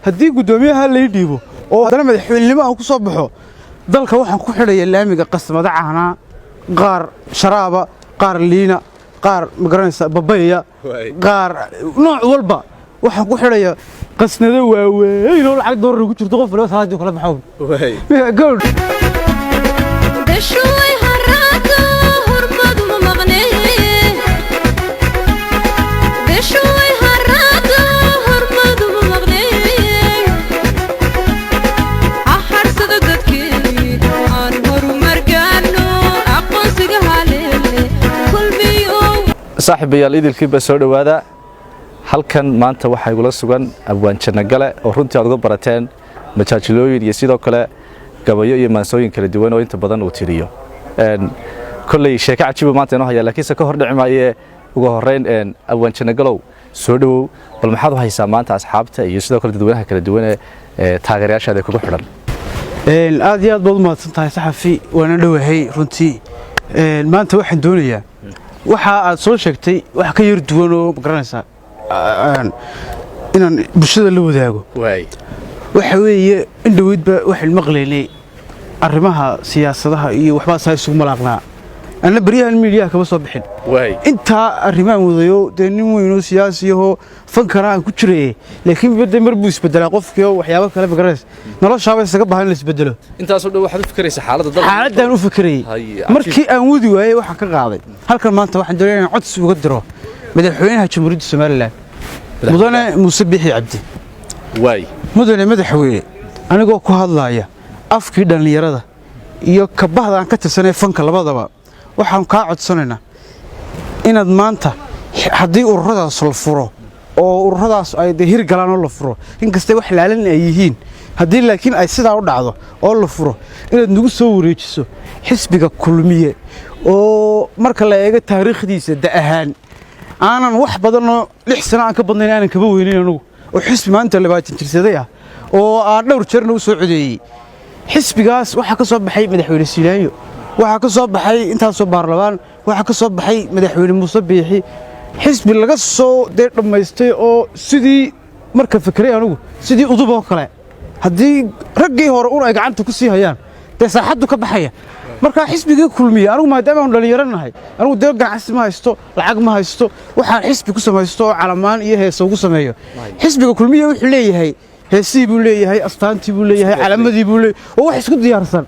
Haddii guddoomiyaha lay dhiibo oo haddana madaxweynenimo aan ku soo baxo, dalka waxaan ku xidhaya laamiga qasmado caanaa, qaar sharaaba, qaar liina, qaar, magaranaysa, babaya, qaar nooc walba. Waxaan ku xidhaya qasnado waaweyn oo lacag doolar ku jirto, qof waliba salaadii kala baxo. Gawdh. Beshuy harada hormadu ma maqne, beshuy harada hormadu ma maqne. Ha harsado dadkeeni, aan horumar gaarno, aqoonsiga haleele Kulmiyo. Saaxiibayaal, idilkiiba soo dhowaada. Halkan maanta waxaa igula sugan Abwaan Jannagale oo runtii aad uga barateen majaajilooyin iyo sidoo kale gabayo iyo maansooyin kala duwan oo inta badan uu tiriyo. Kolley sheeko cajiibu maanta inoo haya, laakiinse ka hor dhici maayee, ugu horrayn, Abwaan Jannagalow, soo dhowow. Bal maxaad u haysaa maanta asxaabta iyo sidoo kale dadweynaha kala duwan ee taageerayaashaada kugu xidhan? Aad iyo aad baad u mahadsan tahay, saxafi. Waana dhowahay runtii. Maanta waxaan doonayaa waxa aad soo sheegtay wax ka yar duwan oo, magaranaysaa, inaan bulshada la wadaago. Waxa weeye, in dhoweydba waxaynu maqlaynay arrimaha siyaasadaha iyo waxbaa saa isugu malaaqnaa. Anna baryahan miidiyaha kama soo bixin, intaa arrimahan wadayo. Dee nin weynoo siyaasiyahoo fankana aan ku jiraye, laakiin bade mar buu isbedelaa qofkii oo waxyaabo kale, magaranaysa, noloshaaba isaga bahan in la isbedelo. Intaasoo dhan waxaad u fikiraysaa xaaladda dalka? Xaaladdan u fikirayay. Haye. Markii aan wadi waayey, waxaan ka qaaday halkan. Maanta waxaan doonaya inaan codsi uga diro madaxweynaha Jamhuuriyadda Somaliland, Mudane Muuse Biixi Cabdi. Mudane madaxweyne, anigoo ku hadlaaya afkii dhallinyarada iyo kabahda aan ka tirsanay fanka labadaba, waxaan kaa codsanaynaa inaad maanta, haddii ururadaas la furo oo ururadaas ay dee hir galaan oo la furo, inkastay wax laalan ay yihiin, haddii laakiin ay sidaa u dhacdo oo la furo, inaad nagu soo wareejiso xisbiga Kulmiye, oo marka la eego taariikhdiisa da ahaan aanan wax badanoo 6 sano aan ka badnayn aanan kaba weynin anugu, oo xisbi maanta 20 jirsaday ah oo aan dhowr jeerna u soo codeeyey. Xisbigaas waxaa ka soo baxay madaxweyne Siilaanyo, waxaa ka soo baxay intaasoo baarlamaan, waxaa ka soo baxay madaxweyne Muuse Biixi. Xisbi laga soo dee dhammaystay oo sidii marka fikray anugu sidii udub oo kale, haddii raggii hore un ay gacanta ku sii hayaan, dee saaxaddu ka baxaya. Marka xisbigii Kulmiye, anigu maadaama aanu dhallinyaro nahay, anigu dee ganacsi ma haysto, lacag ma haysto, waxaan xisbi ku samaysto oo calamaan iyo heesa ugu sameeyo. Xisbiga Kulmiye wuxuu leeyahay heesihii buu leeyahay, astaantii buu leeyahay, calamadii buu leeyahay, oo wax isku diyaarsan.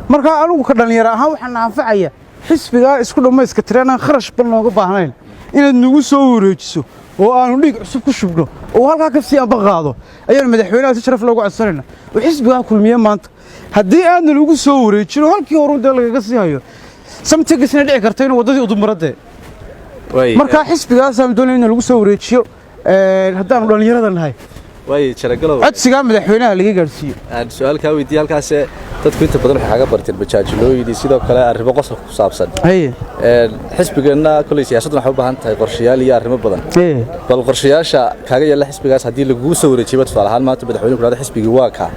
Marka anigu ka dhallinyaro ahaan waxaan anfacaya xisbigaa isku dhammayska tireenaan kharash ban nooga baahnayn inaad nagu soo wareejiso oo aanu dhiig cusub ku shubno oo halkaa ka sii amba qaado, ayaanu madaxweynaha si sharaf loogu codsanayna. Oo xisbigaa Kulmiye maanta haddii aanan ugu soo wareejin oo halkii horun dee lagaga sii hayo, samtigisna dhici karta inuu waddadii udumaradee. Marka xisbigaasaanu doonaya in lagu soo wareejiyo haddaanu dhallinyarada nahay. Waay, Janagalow. Codsigaa madaxweynaha laga gaadhsiiyo. Aan su-aal kaa weydiiye halkaas. Dadku inta badan waxay kaaga barteen majaajilooyin iyo sidoo kale arrimo qosolka ku saabsan. Haye. Xisbigeenna kolley siyaasaddan waxay u baahan tahay qorshayaal iyo arrimo badan. Bal qorshayaasha kaaga yaalla xisbigaas haddii lagugu soo wareejiyba, tusaale ahaan maanta madaxweyne ku dhahdo xisbigii waa kaa,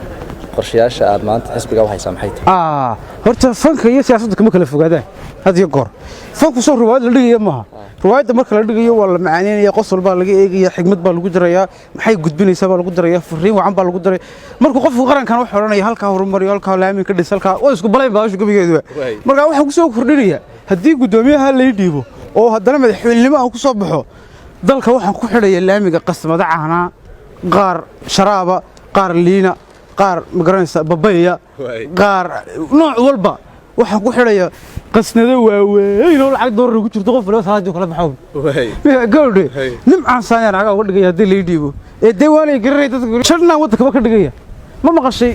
qorshayaasha aad maanta xisbigaa u haysaa maxay tahay? Horta fanka iyo siyaasadda kama kala fogaadaan had iyo goor. Fanku soo riwaayad la dhigayo maaha. Riwaayadda marka la dhigayo waa la macaanaynaya, qosol baa laga eegaya, xigmad baa lagu darayaa, maxay gudbinaysaa baa lagu daraya, fariin wacan baa lagu daraya. Markuu qofku qarankan wax odhanaya, halkaa horumariyo, halkaa laami ka dhis, halkaa waa isku balayn baashu gebigeeduba. Marka waxaan ku soo kordhinaya, haddii guddoomiyaha lay dhiibo oo haddana madaxweynenimo aan ku soo baxo, dalka waxaan ku xidhaya laamiga qasmado caanaa, qaar sharaaba, qaar liina, qaar, magaranaysa, babaya, qaar nooc walba. Waxaan ku xidhaya qasnado waaweyn oo lacag doolar ku jirto, qof waliba salaadii kala baxo. Gawdhe, nimcaan saanyaan cagaa uga dhigaya haddii lay dhiibo ee dee waanay garanay dadka shanaan waddankaba ka dhigaya. Ma maqashay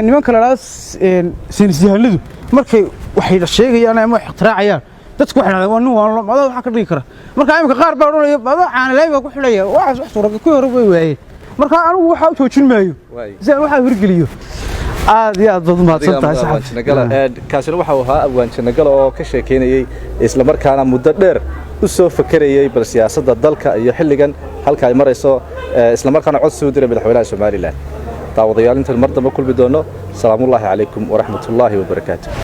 nimanka la dhahaa saynisyahanadu markay waxay sheegayaan ama wax ikhtiraacayaan, dadku waxay dhahdaan waa nin waanlo madaa waxaa ka dhigi kara? Marka imika qaar baa odhanaya madaa caana laami baa ku xidhaya. Waxaas wax suuragal kuwii hore way waayeen. Marka anigu waxaa u joojin maayo si aan waxaa hirgeliyo. Aad iyo aad baad u mahadsan tahay, saaxiib. Kaasina waxa uu ahaa Abwaan Jannagala oo ka sheekeynayey isla markaana muddo dheer u soo fakerayey bal siyaasadda dalka iyo xilligan halka ay marayso, isla markaana cod soo diray madaxweynaha Somaliland. Daawadayaal, intaan mar dambe kulmi doono, salaamullaahi calaykum waraxmatullaahi wabarakaatu.